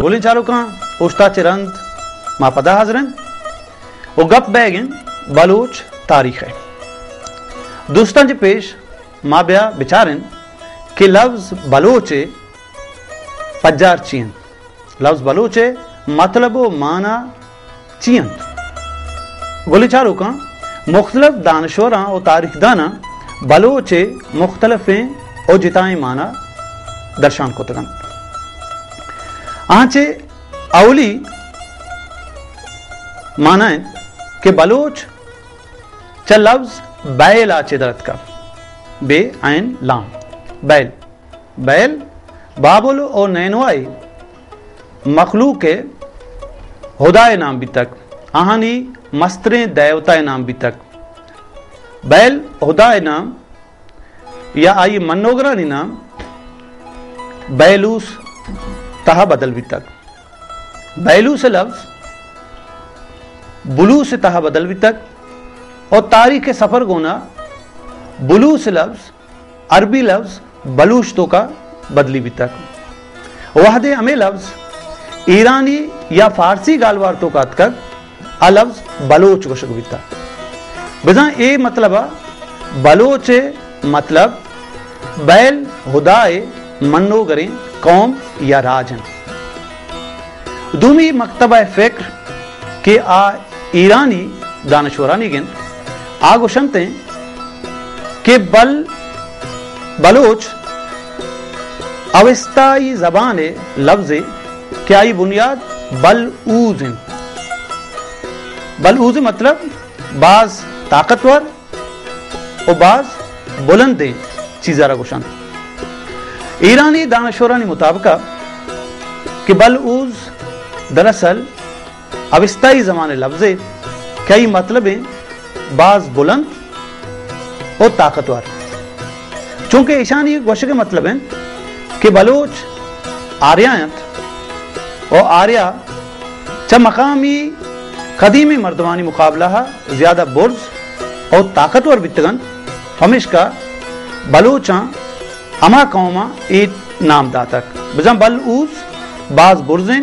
گلیں چاروکاں، اوشتاچ رند ما پدا حاضر ایں و گپ بیگ ایں بلوچ تاریخ ءِ۔ دوستاں چہ پیش ما بیا بچاریں کہ لفظ بلوچ ءِ پجار چی انت؟ لفظ بلوچ ءِ مطلب و معنی چی انت؟ گلیں چاروکاں، مختلف دانشوراں و تاریخداناں بلوچ ءِ مختلفیں و جتائیں معنی درشان کتگ انت۔ آنچہ اولی معنی انت کہ بلوچ چہ لفظ بیل ءَ چہ در اتکگ۔ بے عین لام۔ بیل۔ بیل بابل و نینوا ءِ مخلوق ءِ ہدا ءِ نام بیتگ۔ آہانی مستریں دیوتا ءِ نام بیتگ۔ بیل ہدا ءِ نام یا آئی منوگرانی نام بیلوس تہا بدل بیتگ۔ بیلوس ءِ لفظ بلوس ءِ تہا بدل بیتگ و تاریخ ءِ سفر گونا بلوس ءِ لفظ عربی لفظ بلوچ توکا بدلی بیتگ۔ وہدے ہمے لفظ ایرانی یا فارسی گالوار توکا اتکگ، آ لفظ بلوچ گوشگ بیتگ۔ بزاں اے مطلب ءَ بلوچ ءِ مطلب بیل ہدا ءِ منوگریں قوم یا راج انت۔ دومی مکتبہ فکر کہ آ ایرانی دانشورانی گند، آ گوشنت انت کہ بل، بلوچ اوستائی زبان ءِ لفظے کہ آئی بنیاد بل اوز انت۔ بل اوز مطلب باز طاقتور و باز بلندیں چیز ءَ را گوشنت۔ ایرانی دانشورانی مطابق کہ بل اوز دراصل اوستائی زبان ءِ لفظے کہ آئی مطلب انت باز بلند و طاقتور۔ چونکہ ایشانی گوشگ ءِ مطلب انت کہ بلوچ آریا انت و آریا چہ مقامی قدیمی مردمانی مقابلہ ءَ زیادہ برز و طاقتور بیتگ انت، پمیشکا بلوچاں ہما قوماں اے نام داتگ۔ بزاں بل اوز باز برزیں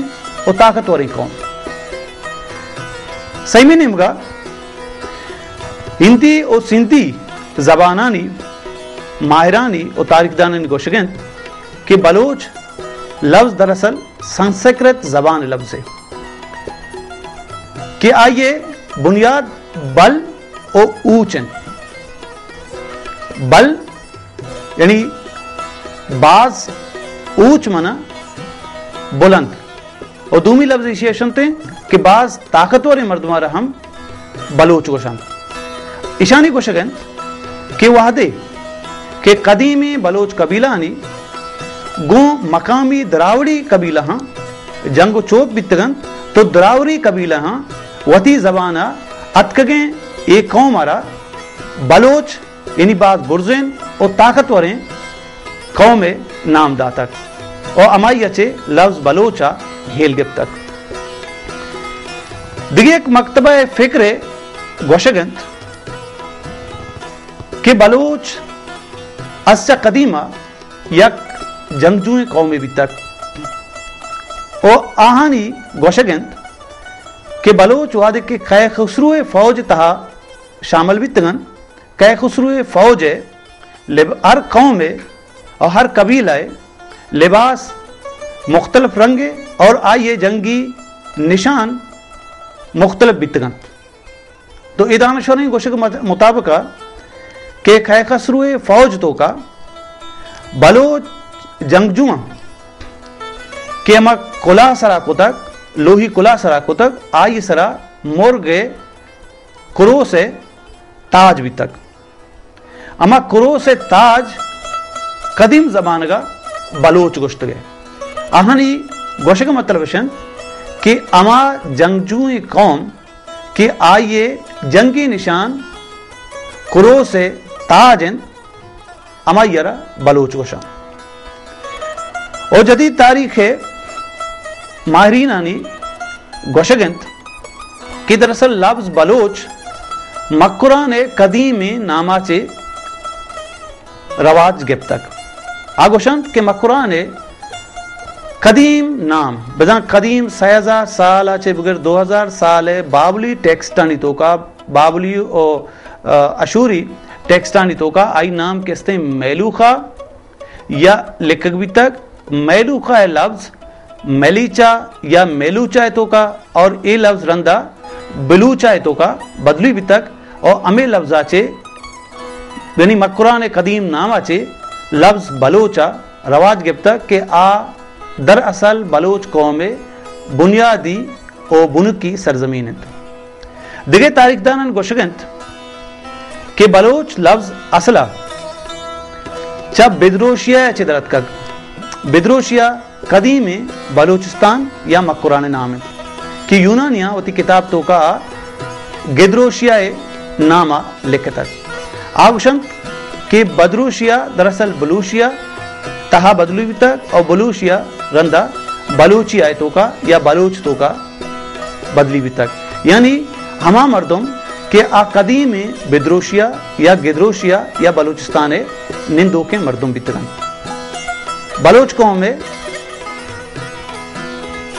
و طاقتوریں قوم۔ سیمی نیمگا ہندی و سندھی زبانانی ماہرانی و تاریخدانانی گوشگ انت کہ بلوچ لفظ دراصل سنسکرت زبان ءِ لفظے کہ آئی ءِ بنیاد بل و اوچ انت۔ بل یعنی باز، اوچ معنی بلند۔ و دومی لفظ ایشی اش انت کہ باز طاقتوریں مردماں را ہم بلوچ گوشنت۔ ایشانی گوشگ انت کہ وہدے کہ قدیمی بلوچ قبیلہانی گوں مقامی دراوڑی قبیلہاں جنگ و چوپ بیتگ انت، تو دراوڑی قبیلہاں وتی زبان ءَ اتکگیں اے قوم ءَ را بلوچ یعنی باز برزیں و طاقتوریں قوم ءِ نام داتگ و ہمائی ءَ چہ لفظ بلوچ ءَ ہیل گپتگ۔ دگہ یک مکتبہ فکر ءِ گوشگ انت کہ بلوچ از چہ قدیم ءَ یک جنگجوئیں قومے بیتگ و آہانی گوشگ انت کہ بلوچ وہدے کہ کئے خسرو ءِ فوج ءِ تہا شامل بیتگ انت، کئے خسرو ءِ فوج ءِ لب-، ہر قوم ءِ اور ہر قبیلہ ءِ لباس مختلف رنگ ءِ اور آئی ءِ جنگی نشان مختلف بیتگ انت۔ تو اے دانشورانی گوشگ مط-، مطابق کہ کئے خسرو ءِ فوج توکا بلوچ جنگجواں کہ ہما کلاہ سرا کتگ، لوہی کلاہ سرا کتگ، آئی سرا مرگ ءِ کروس ءِ تاج بیتگ۔ ہما کروس ءِ تاج قدیم زمانگ ءَ بلوچ گوشتگ ءَ۔ آہانی گوشگ ءِ مطلب اش انت کہ ہما جنگجوئیں قوم کہ آئی ءِ جنگی نشان کروس ءِ تاج انت، ہمائی ءَ را بلوچ گوشاں۔ او جدید تاریخ ءِ ماہرینانی گوشگ انت کہ دراصل لفظ بلوچ مکران ءِ قدیمیں نام ءَ چہ رواج گپتگ۔ آ گوشنت کہ مکران ءِ قدیم نام، بزاں قدیم سئے ہزار سال ءَ چہ بگر دو ہزار سال ءَ بابلی ٹیکسٹانی توکا، بابلی او، آ، اشوری ٹیکسٹانی توکا آئی نام کہ استیں میلوخا یا لکھگ بیتگ۔ میلوخا ءِ لفظ میلیچا یا میلوچا ءِ توکا اور اے لفظ رندا بلوچا ءِ توکا بدلی بیتگ اور ہمے لفظا چہ، یعنی مکران ءِ قدیم ناما چہ لفظ بلوچا رواج گپتگ کہ آ دراصل بلوچ قوم ءِ بنیادی او بنکی سرزمین انت۔ دگہ تاریخدانان گوشگ انت کہ بلوچ لفظ اصلا چہ بدروشیا ءَ چہ دراتکگ۔ بدروشیا قدیمیں بلوچستان یا مکران ءِ نام انت کہ یونانیاں وتی کتاب توکا گدروشیا ءِ ناما لکھتگ۔ آ گوشنت کہ بدروشیا دراصل بلوشیا تہا بدلی بیتگ اور بلوشیا رندا بلوچیا ءِ توکا یا بلوچ توکا بدلی بیتگ۔ یعنی ہما مردم کہ آ قدیمیں بدروشیا یا گدروشیا یا بلوچستان ءِ نندوکیں مردم بیتگ انت۔ بلوچ قوم ءِ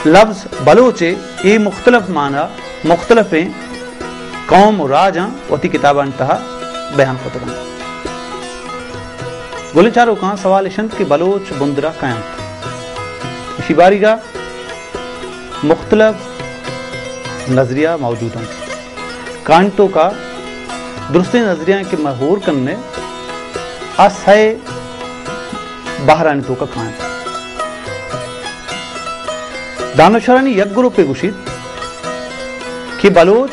لفظ بلوچ ءِ اے مختلف معنی مختلفیں قوم و راجاں وتی کتابانی تہا بیان کتگ انت۔ گلیں چاروکاں، سوال اش انت کہ بلوچ بندرا کئے انت؟ اشی باریگا مختلف نظریہ موجود انت۔ کہانی توکا درستیں نظریہ کہ ما ہور کننے، آ سئے بہرانی توکا کاینت۔ دانشورانی یک گروپے گوشیت کہ بلوچ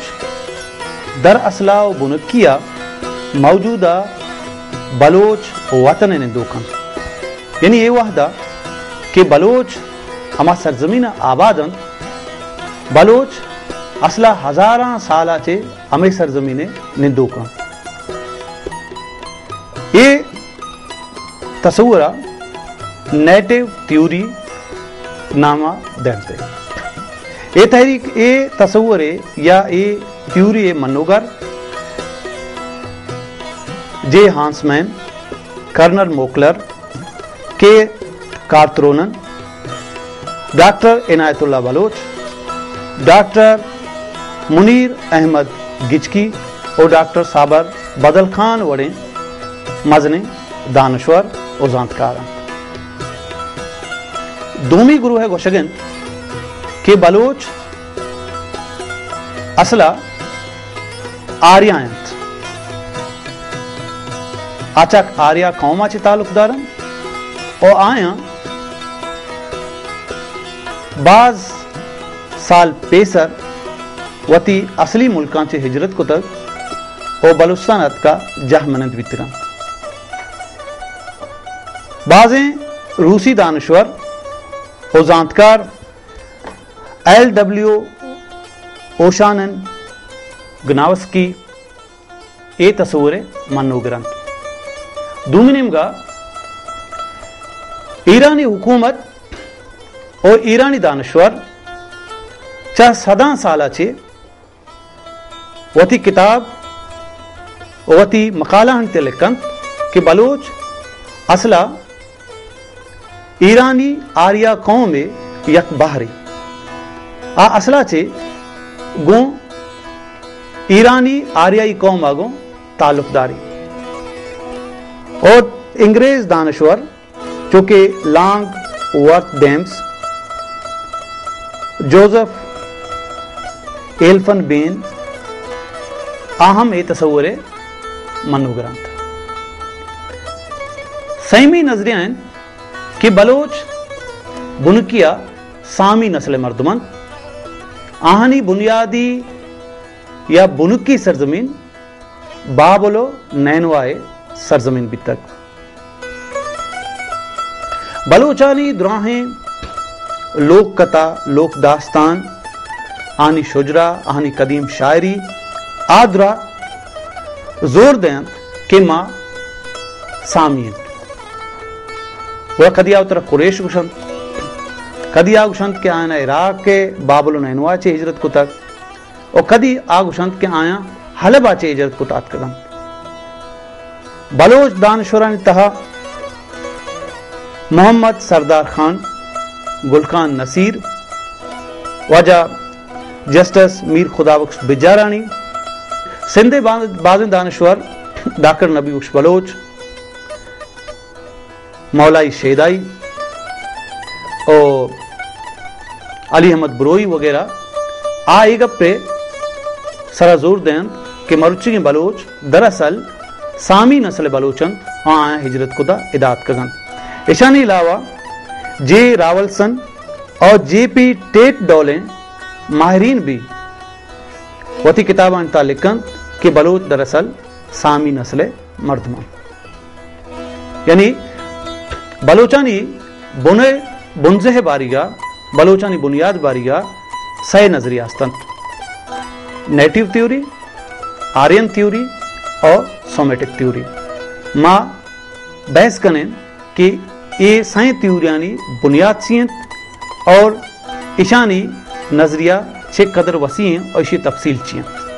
در اصلا و بنکیا موجودہ بلوچ وطن ءِ نندوک انت۔ یعنی اے وہدا کہ بلوچ ہما سرزمین ءَ آباد انت، بلوچ اصلا ہزاراں سالا چہ ہمے سرزمین ءِ نندوک انت۔ اے تصور ءَ نیٹو تھیوری نام ءَ دینت۔ اے تحریک، اے تصور ءِ یا اے تھیوری ءِ منوگر جے ہانسمین، کرنل موکلر، کے کارترونن، ڈاکٹر عنایت اللہ بلوچ، ڈاکٹر منیر احمد گچکی و ڈاکٹر صابر بدل خان وڑیں مزنیں دانشور و زانتکار انت۔ دومی گروہ ءِ گوشگ انت کہ بلوچ اصلا آریا انت۔ آ چک آریا قوم ءَ چہ تعلق دار انت و آیاں باز سال پیسر وتی اصلی ملکاں چہ ہجرت کتگ و بلوچستان اتکا جاہ منند بیتگ انت۔ بازیں روسی دانشور و زانتکار ایل ڈبلیو اوشانن گناوسکی اے تصور ءِ منوگر انت۔ دومی نیمگا ایرانی حکومت و ایرانی دانشور چہ صداں سالا چہ وتی کتاب و وتی مقالہ انت لکھ انت کہ بلوچ اصلا ایرانی آریا قوم ءِ یک بہرے۔ آ اصلا چہ گوں ایرانی آریائی قوم ءَ گوں تعلق داری۔ اور انگریز دانشور چو کہ لانگ ورتھ ڈیمس، جوزف ایلفن بین، آ ہم اے تصور ءِ منوگر انت۔ سیمی نظریہ انت کہ بلوچ بنکیا سامی نسل ءِ مردم انت۔ آہانی بنیادی یا بنکی سرزمین بابل و نینوا ءِ سرزمین بیتگ۔ بلوچانی دراہیں لوک کتا، لوک داستان، آہانی شجرہ، آہانی قدیم شاعری، آ درا زور دینت کہ ما سامی انت۔ گڑا کدی آ وترا قریش گوشنت، کدی آ گوشنت کہ آیانا عراق ءِ بابل و نینوا چہ ہجرت کتگ، و کدی آ گوشنت کہ آیاں حلب ءَ چہ ہجرت کت آتکگ انت۔ بلوچ دانشورانی تہا محمد سردار خان، گل خان نصیر، واجہ جسٹس میر خدا بخش بجارانی، سندھ ءِ باز-، بازیں دانشور ڈاکٹر نبی بخش بلوچ، مولائی شیدائی او علی احمد بروئی وغیرہ آ اے گپ ءِ سرا زور دینت کہ مروچیگیں بلوچ دراصل سامی نسل ءِ بلوچ انت، آ آیاں ہجرت کتا ادا اتکگ انت۔ اشانی علاوہ جے راولسن اور جے پی ٹیٹ ڈولیں ماہرین بھی وتی کتابانی تہا لکھ انت کہ بلوچ دراصل سامی نسل ءِ مردم انت۔ یعنی بلوچانی بنئے، بنزہ باریگا، بلوچانی بنیاد باریگا سئے نظریہ است انت: نیٹو تھیوری، آرین تھیوری اور سومیٹک تھیوری۔ ما بحث کنیں کہ اے سئیں تھیوریانی بنیاد چی انت اور اشانی نظریہ چہ قدر وسیع انت اور اشی تفصیل چی انت۔